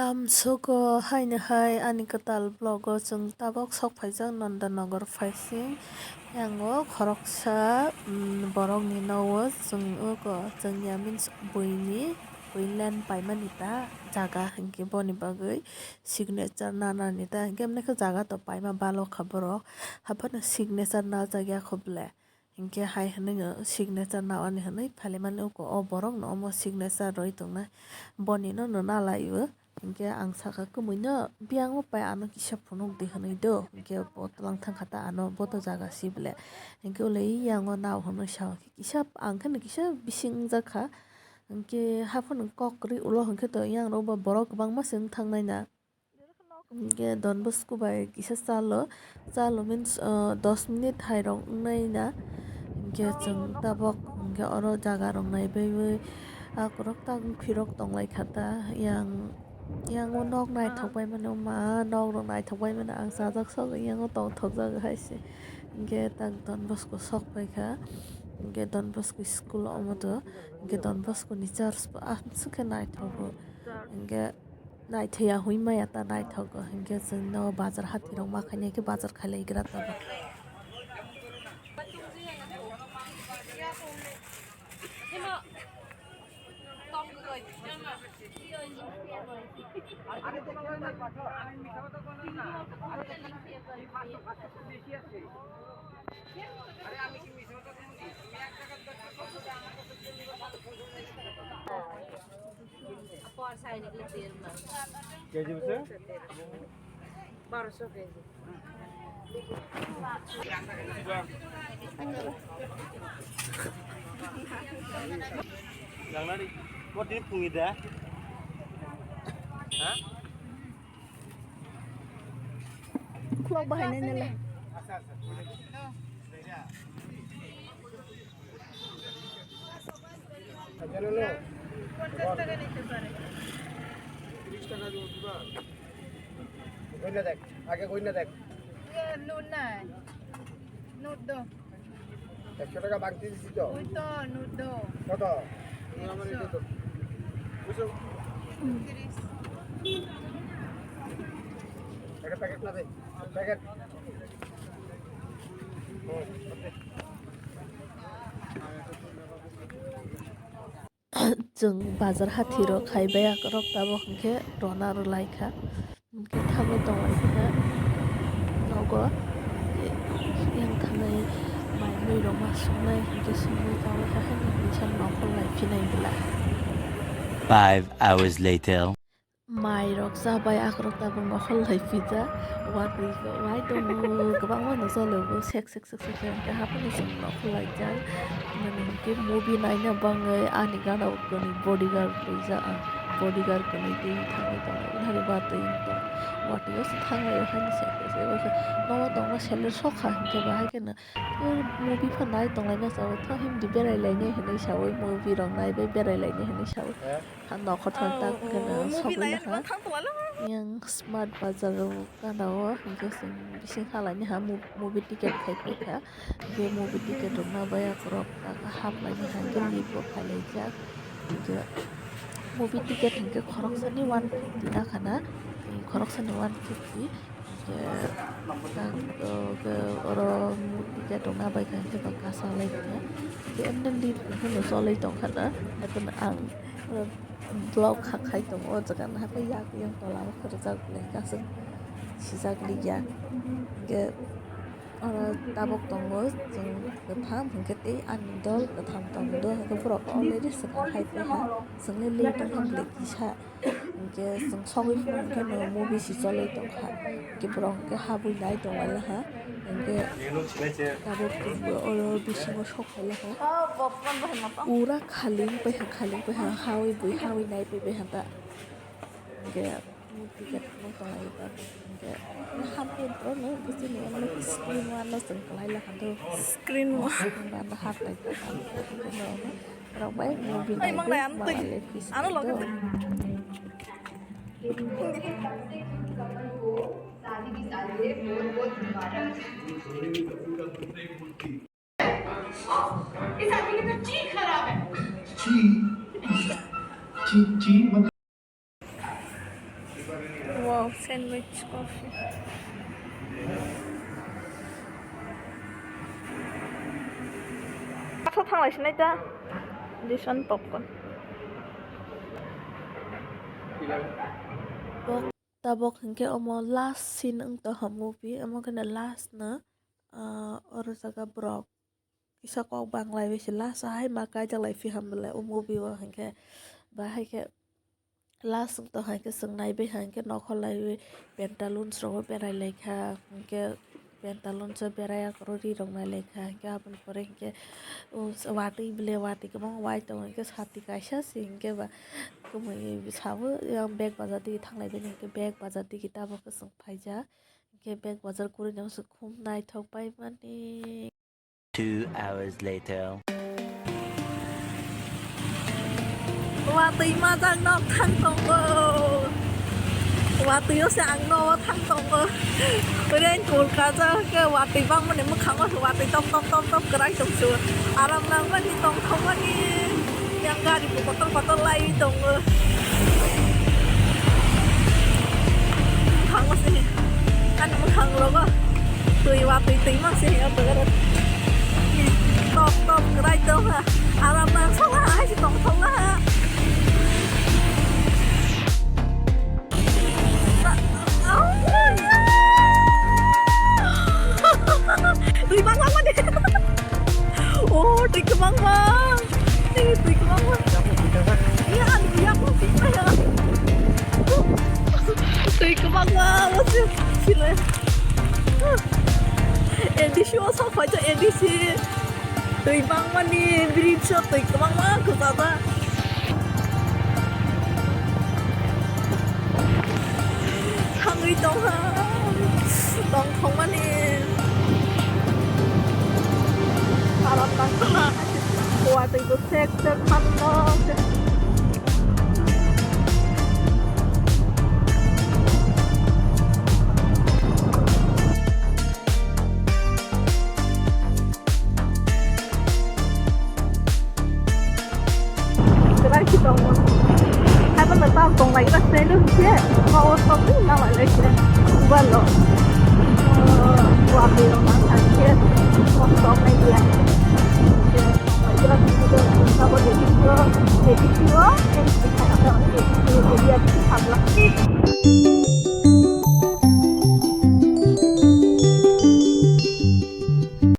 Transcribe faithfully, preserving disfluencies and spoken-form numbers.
Lamsogo haino hai ani kwtal vlog o chwng tabok sok phaijak Nandanagar phaising. Yango khoroksa, um, borokni nogo chwng nugo, chwngya means buini, bui land paimani ta jaga hinkhe boni bagwi signature nanani ta hinkhe, emnekhe jaga to paima balokha borok, haphano signature najak yakho ble. Hinkhe hai hwnwi signature naoani hwnwi phalimani uko o borokno omo signature rwi tongnai, bonino no nalaio. Hinkhe ang sakha, kwmwino biyang o pai ano kisa phunuk di hwnwi do, hinkhe bo twlang thangkha ta ano bo to jaga si ble. Hinkhe ulei yango nao hwnwi sao, kisa ang kheno kisa bising wngjakha. Hinkhe haphano kok kwrwi ulo hinkhe to yangrok bo borok kwbangma se wng thangnai na. Hinkhe Don Bosco bai kisa chalo, chalo means, ah, dos minute hai rok wngnai na. Hinkhe chwng tabok hinkhe oro jaga rok naibaiwi akorok tang phirok tonglaikha ta. Yang, yango nok naithok bai mano ma, nok rok naithok bai mano, ang chajak sok yango tongthokjak hai se. Hinkhe tak Don Bosco sok paikha, hinkhe Don Bosco school omo to, hinkhe Don Bosco ni church bo aswk khe naithogo. Hinkhe naithoya hwnwi maya ta naithogo, hinkhe chwng no bazar hathirok ma khainai khe bazar khailaigra ta bo. KG বলছে? বারোশো KG. Langnani, mo tini phungni da? Ha? Khulok bahai nai nila. পঞ্চাশ টাকা নিতে পারে। তিরিশ টাকা দিব, দিবা? গইনা দেখ, আগে গইনা দেখ। ইয়ে, নুন নাই। নুন দাও। একশো টাকা বাংতি দিছি তো। ওই তো, নুন দাও। কত? একশো। বুঝছো? তিরিশ। একটা প্যাকেট না দে। প্যাকেট। হুম, ওকে। Chwng bazar hathirok khai bai akorok tabok hinkhe rwna rwlaikha. Hinkhe thangwi tonglaikha nogo. Yang thangwi mai mui rok ma swngnai hinkhe swnwi tonglaikha, haino kisa nokhorlai phinai bwla. Five hours later. Mai rok chabai akorok tabuk nokhorlai pijak. Watwi wai tongo, kwbangma no chole bo sek sek sek sek sek hinkhe haphano chwng nokhorlaijak. Mane hinkhe movie naina bangwi ani gana o kwnwi bodyguard twijak ang. Bodyguard kwnwi twi thangwi tongo. Nari watwi wngtong. Watwi o se thanglaio haino sek sek sek sek. Nogo tongma seler sokha hinkhe bahai kheno. Movie phan nai tonglaina sao, tha hindi berai lainai hinwi saui, movie rok nai bai berai lainai hinwi saui. Eh? Ha nokhorthang tak kheno sogwi laha. Yang smart bazar o gana o, hinkhe chwng bising halaini ha mo-, movie ticket khai paikha. Hinkhe movie ticket rok ma bai akorok tak haplaini ha hinkhe lift bo phailaijak. Hinkhe movie ticket hinkhe khoroksani one fifty na khana, khoroksani one fifty. Hinkhe tak, o, ke, oro ticket rok nabaikha hinkhe ba kasalai kha. Hinkhe emne lift hinkhe no choloi tongkha na. Haikhe ang, o, vlog kha khai tongo o jaga no. Haikhe yak yang tola o khorjak belai kasuk sijak liya. Hinkhe oro tabok tongo chwng kwtham hinkhe tei ani dol kwtham tongo do. Hinkhe borok already swkang hai tongkha. Chwngno lift wngkha belai kisa. Hinkhe chwng sogwi phano hinkhe no movie si choloi tongkha. Hinkhe borok hinkhe habwi nai tonglaina ha. Hinkhe tabuk oro bisingo sok phaila ha. Pura khali wng paikha, khali wng paikha, hawi bui hawi nai paibai ha ta. Hinkhe movie khe tongwi tonglai ta. Hinkhe haphai borokno bisingo screen o ano chwng kwlai lakha do. Screen o. Screen o ano haplai ta. Rok bai movie nai bai manglai le fish ano loge do. इस आदमी की तो जी खराब है। जी, जी, जी, मतलब। Sandwich, coffee. Asa thanglai sinai ta. This one popcorn. Tabok hinkhe omo last scene wng tongkha movie, omo kheno last no, ah, oro jaga borok kisa kok banglai bai se last o hai ma kaijaklai phi ham belai o movie o hinkhe, ba hai khe last wng tongkha hinkhe chwng naibai hinkhe nokhor laiwi pantaloons rogo berai laikha hinkhe. Pantaloons o berai akorok ri rok nai laikha hinkhe aboni pore hinkhe o watwi bele watwi kwbangma wai tongo hinkhe sati kaisa se hinkhe ba kwmwi sabo yang bag bazar digi thanglai bini hinkhe bag bazar digi tabok kwchwng phaijak hinkhe bag bazar kwrwini se khum naithok paimani. Two hours later. Watwi majak nok thang tongo. Watwi o se ang nogo thang tongo. Raincoat kajak ke watwi bangmani mwkhango se watwi top top top top kwrai tongsu. Aram nangmani tongthokmani. Yang gari bo kotor kotor lai tongo. Bwkhango se. Ani bwkhang rogo. Twi watwi twi ma se ya to. Top top kwrai tongha. Aram nang sala hai se tongthokha. Twi bang bang mani. Oh, twi kwbang bang. Twi kwbang bang. Iya, ani yakung twi kaya. Twi kwbang bang. Sile. A D C o sok phai to A D C. Twi bangmani bridge o twi kwbangma kwchajak. Thangwi tongha. Tongthokmani. Aram nangkha. Watwi bo sek sek khamno. Kwrak khe tongo. Haiphano tam tong lai gra se nung khe, ma o top ni ma lai lai khe. Uban lo. Watwi rok ma thang khe. Tong tong